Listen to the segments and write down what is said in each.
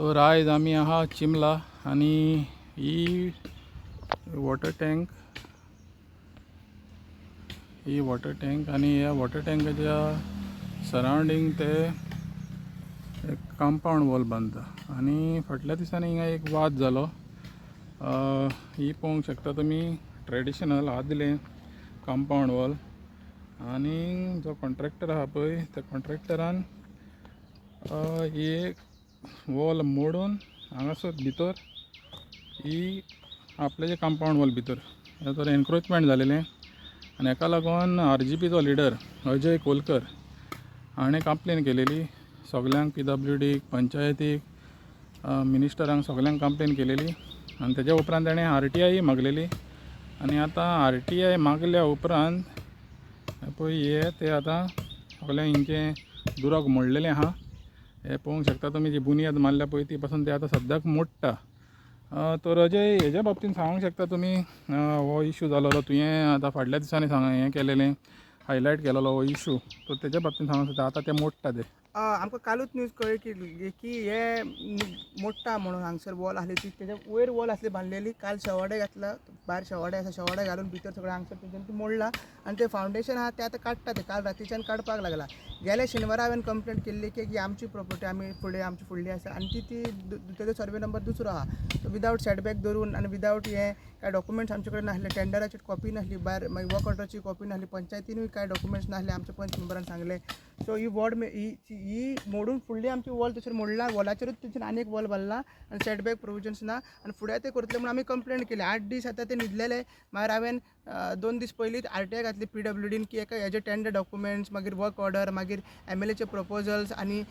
तर आयज आमी आहा चिमला आनी ही वॉटर टँक, ही वॉटर टँक आनी ह्या वॉटर टँकाच्या सरावंडींग ते एक कंपावंड वॉल बांदता. आनी फाटल्या दिसांनी हिंगा एक वाद जालो. ही पळोवंक शकता तुमी, ट्रेडिशनल आदलें कंपावंड वॉल आनी जो कॉन्ट्रॅक्टर आहा पळय, त्या कॉन्ट्रॅक्टरान ही एक वॉल मोडून हांगासर भितर ही आपलें कंपावंड वॉल भितर तर एनक्रोचमेंट जालेलें. आनी हेका लागून आरजीपीचो लिडर अजय कोलकर हाणें कंप्लेन केलेली सगल्यांक, पीडब्ल्यूडीक, पंचायतीक, मिनिस्टरांक, सगल्यांक कंप्लेन केलेली. आनी तेज्या उपरांत तेणें आरटीआय मागलेली. आनी आतां आरटीआय मागल्या उपरांत पळय हे ते आतां सगळें हिंचें दुरग मोडलेलें आहा. हे पळोवंक शकता तुमी, जी बुन्याद मारल्या पळय, ती पासून ते आतां सद्याक मोडटा. तर अजय, हेज्या बाबतीन सांगूंक शकता तुमी, हो इशू जालोलो तुवें आतां फाटल्या दिसांनी सांग हें केलेलें, हायलायट केलेलो हो इशू, तर तेज्या बाबतीन सांगूंक शकता, आतां ते मोडटा ते? आमकां कालूच न्यूज कळ्ळी की की हे मोडटा म्हणून. हांगसर वॉल आसली ती, तेच्या वयर वॉल आसली बांदलेली. काल शेवाडे घातला, भायर शेवाडे आसा, शेवाडे घालून भितर सगळें हांगसर तेंच्यानी ती मोडला आनी ते फावंडेशन आहा ते आतां काडटा. ते काल रातीच्यान काडपाक लागला. गेल्या शेनवारा हांवें कंप्लेंट केल्ली की ही आमची प्रॉपर्टी, आमी फुडें, आमची फुडली आसा आनी ती ती तेजो सर्वे नंबर दुसरो आहा. सो विदावट सेटबॅक धरून आनी विदावट हें कांय डॉक्युमेंट्स आमचे कडेन नासले, टेंडराची कॉपी नासली भायर, मागीर वर्क ऑर्डराची कॉपी नासली, पंचायतीनूय कांय डॉक्युमेंट्स नासले, आमच्या पंच मेंबरान सांगलें. सो ही वॉर्ड ही ही मोडून फुडली आमची वॉल तशें मोडला, वॉलाचेरूच तेंच्यानी आनी एक वॉल बांदला आनी सेटबॅक प्रोविजन्स ना आनी फुडें ते करतले म्हणून आमी कंप्लेंट केली. 8 दीस आतां ते न्हिदलेले. मागीर हांवें 2 दीस पयलींच आरटीआय घातली पीडब्ल्यूडीन की एका हेजे टेंडर डॉक्युमेंट्स, मागीर वर्क ऑर्डर, मागीर एमएलएचे प्रपोजल्स आनी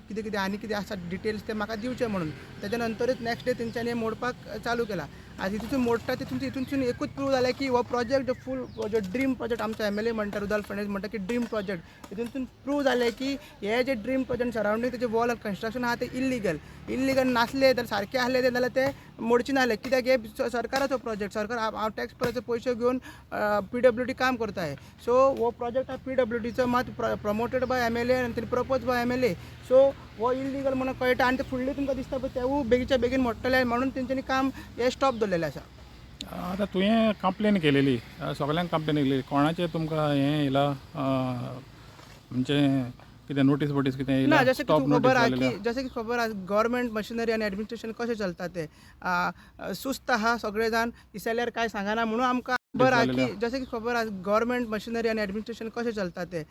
कितें कितें आनी कितें आसा डिटेल्स, ते म्हाका दिवचे म्हणून. तेच्या नंतरूच नेक्स्ट डे तेंच्यांनी मोडपाक चालू केला. आनी तितून मोडटा तितून हितूनसून एकूच प्रूव जालें की हो प्रोजेक्ट जो फूल जो ड्रीम प्रोजेक्ट आमचो एमएलए म्हणटा, रुदाल फर्नांडीस म्हणटा की ड्रीम प्रोजेक्ट, हितूनसून प्रूव जालें की हे जे ड्रीम प्रोजेक्ट सरावंडींग तेजे वॉल कन्स्ट्रक्शन आहा ते इल्लिगल. इल्लिगल नासले जाल्यार, सारके आसले जाल्यार ते मोडचे नासले, कित्याक हे सरकाराचो प्रोजेक्ट, सरकार हांव टॅक्स पेयराचो पयशे घेवन पीडब्ल्यूडी काम करता. सो हो प्रोजेक्ट हा पीडब्ल्यूडीचो, मात प्रमोटेड बाय एमएलए आनी तेणी प्रपोज बाय एमएलए. सो हो इल्लिगल म्हणून कळटा आनी ते फुडले तुमकां दिसता पळय, तेवूय बेगीच्या बेगीन मोडटले म्हणून तेंच्यांनी काम हें स्टॉप दवरलेलें आसा. आतां तुवें कंप्लेन केलेली, सगल्यांक कंप्लेन केलेली, कोणाचें तुमकां हें येयला, म्हणजे कितें नोटीस बोटीस कितें ना. येयला? जशें की स्टॉप तुका खबर नोटीस आहा जालेली? की जशें की खबर आहा गव्हर्मेंट मशिनरी आनी एडमिनिस्ट्रेशन कशें चलता तें. सुस्त आहा सगळे जाण, विचारल्यार कांय सांगना म्हणून आमकां खबर आहा जालेलें. की जशें की खबर आहा गव्हर्मेंट मशिनरी आनी एडमिनिस्ट्रेशन कशें चलता तें.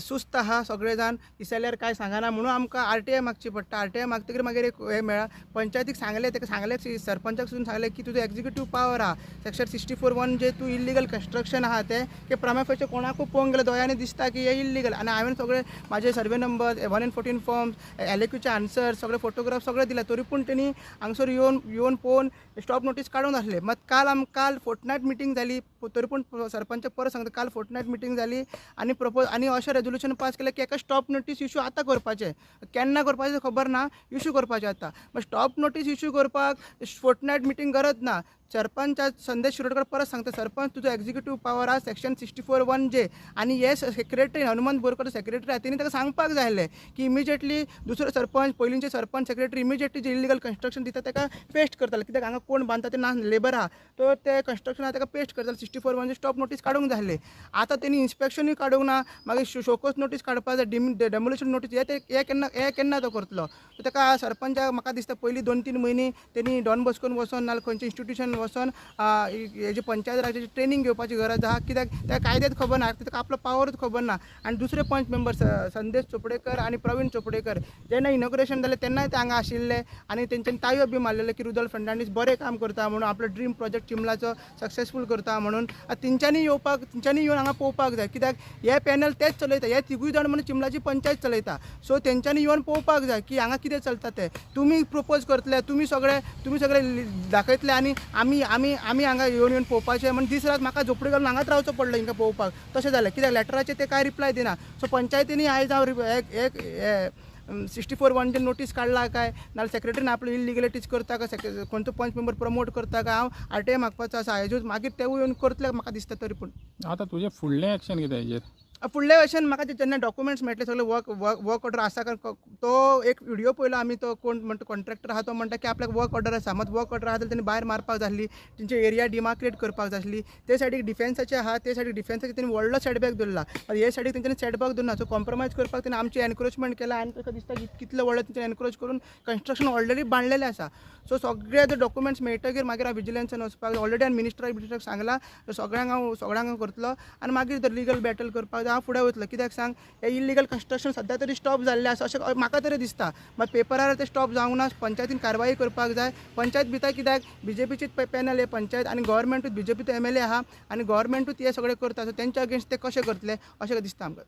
सुस्त आहा सगळे जाण, विचारल्यार कांय सांगना म्हणून आमकां आरटीआय मागची पडटा. आरटीआय मागतकीर मागीर एक हें मेळ्ळा. पंचायतीक सांगलें, ताका सांगलें, सरपंचाक सुद्दां सांगलें की तुजो एक्झिक्युटीव पावर आहा सेक्शन 64(1) जे तूं इल्लिगल कन्स्ट्रक्शन आहा तें की प्रायमा फेशी कोणाकूय पळोवंक गेल्यार दोळ्यांनी दिसता की हें इल्लिगल. आनी हांवें सगळे म्हाजे सर्वे नंबर, 1 एंड 14 फॉर्म्स, एलएक्यूचे आन्सर, सगळे फोटोग्राफ सगळे दिले, तरी पूण तेणी हांगसर येवन येवन पळोवन स्टॉप नोटीस काडूंक नासले. मात काल काल फोर्टनायट मिटींग जाली, तरी पूण सरपंचाक परत सांगता, काल फोर्टनायट मिटींग जाली आनी प्रपोज आनी अशें रेजोल्युशन पास केलें की एका स्टॉप नोटीस इशू आतां करपाचें. केन्ना करपाचें खबर ना, इशू करपाचें आतां. मात स्टॉप नोटीस इशू करपाक फोर्टनायट मिटींग गरज ना. सरपंच संदेश शिरोडकर, परत सांगता, सरपंच, तुजो एक्झिक्युटीव पावर आहा सेक्शन 64(1) जे. आनी हे सेक्रेटरी हनुमंत बोरकर सेक्रेटरी आहा, तेणी ताका सांगपाक जाय आसलें की इमिजिएटली दुसरो सरपंच, पयलींचे सरपंच, सेक्रेटरी इमिजिएटली जे इल्लिगल कन्स्ट्रक्शन दिता ताका पेस्ट करताले. कित्याक हांगा कोण बांदता ते ना, लेबर आहा, तो ते कन्स्ट्रक्शन आहा ताका पेस्ट करताले. 64(1) स्टॉप नोटीस काडूंक जाय आसले. आतां तेणी इन्स्पेक्शनूय काडूंक ना, मागीर शोकोज नोटीस काडपाक जाय, डेमोलिशन नोटीस, हे ते हे केन्ना तो करतलो? सो ताका सरपंचाक म्हाका दिसता पयलीं 2-3 म्हयने तेणी डॉन बॉस्कोन वचोन नाल्यार खंयच्या इन्स्टिट्यूशन वचोन हेजी पंचायत राजाची ट्रेनींग घेवपाची गरज आहा, कित्याक त्या कायद्यात खबर ना, ताका आपलो पावरूच खबर ना. आनी दुसरे पंच मेंबर संदेश चोपडेकर आनी प्रवीण चोपडेकर, जेन्ना इनॉग्रेशन जालें तेन्नाय ते हांगा आशिल्ले आनी तेंच्यांनी ताळयो बी मारलेले की रुदोल्फ फर्नांडीस बरें काम करता म्हणून, आपलो ड्रीम प्रोजेक्ट चिमलाचो सक्सेसफूल करता म्हणून. आतां तेंच्यांनी येवपाक, तेंच्यांनी येवन हांगा पळोवपाक जाय, कित्याक हे पॅनल तेच चलयता, हे तिगूय जाण म्हणून चिमलाची पंचायत चलयता. सो तेंच्यांनी येवन पळोवपाक जाय की हांगा कितें चलता तें. तुमी प्रपोज करतले, तुमी सगळे दाखयतले आनी आमी आमी आमी हांगा येवन येवन पळोवपाचें म्हण दीस रात म्हाका झोपडी घालून हांगाच रावचो पडलो हिंगा पळोवपाक. तशें जालें कित्याक लेटराचेर ते कांय रिप्लाय दिना. सो पंचायतीनी आयज हांव एक एक 64(1) नोटीस काडला काय, नाल्यार सेक्रेटरीन आपलो इलिगलिटीज करता काय, खंयचो पंच मेंबर प्रमोट करता काय, हांव आरटीआय मागपाचो आसा आयजूच. मागीर तेवूय येवन करतले म्हाका दिसता तरी पूण. आतां तुजें फुडलें एक्शन कितें हेजेर? फुडले भशेन म्हाका जेन्ना डॉक्युमेंट्स मेळटले सगळे वर्क वर्क ऑर्डर आसा, कारण तो एक व्हिडियो पळयलो आमी, तो कोण म्हणटा कॉन्ट्रॅक्टर आहा तो म्हणटा की आपल्याक वर्क ऑर्डर आसा. मात वर्क ऑर्डर आहा जाल्यार तेणी भायर मारपाक जाय आसली, तेंची एरिया डिमार्केट करपाक जाय आसली. ते सायडीक डिफेन्साचे आहा, ते सायडीक डिफेन्साचे तेणी व्हडलो सेटबॅक दवरला. हे सायडीक तेंच्यांनी सेटबॅक दवरना, सो कॉम्प्रोमायज करपाक तेणी आमचें एनक्रोचमेंट केलां. आनी ताका दिसता की कितलें व्हडलें तेंच्यानी एनक्रोच करून कन्स्ट्रक्शन ऑलरेडी बांदलेलें आसा. सो सगळे जे डॉक्युमेंट्स मेळटगीर मागीर हांव विजिलन्सान वचपाक ऑलरेडी हांवें मिनिस्टराक बिनिस्टराक सांगलां, सगळ्यांक हांव सगळ्यांक हांव करतलो आनी मागीर जर लिगल बॅटल करपाक जाय हांव फुडें वयतलो. कित्याक सांग, हे इलिगल कन्स्ट्रक्शन सद्या तरी स्टॉप जाल्लें आसा अशें म्हाका तरी दिसता. मात पेपरार ते स्टॉप जावंक ना, पंचायतीन कारवाई करपाक जाय. पंचायत भितर कित्याक बीजेपीचीच पॅनल हे पंचायत आनी गव्हर्मेंटूच बीजेपीचो MLA आहा आनी गव्हर्मेंटूच हे सगळें करता. सो तेंच्या अगेन्स्ट ते कशें करतले अशें दिसता आमकां.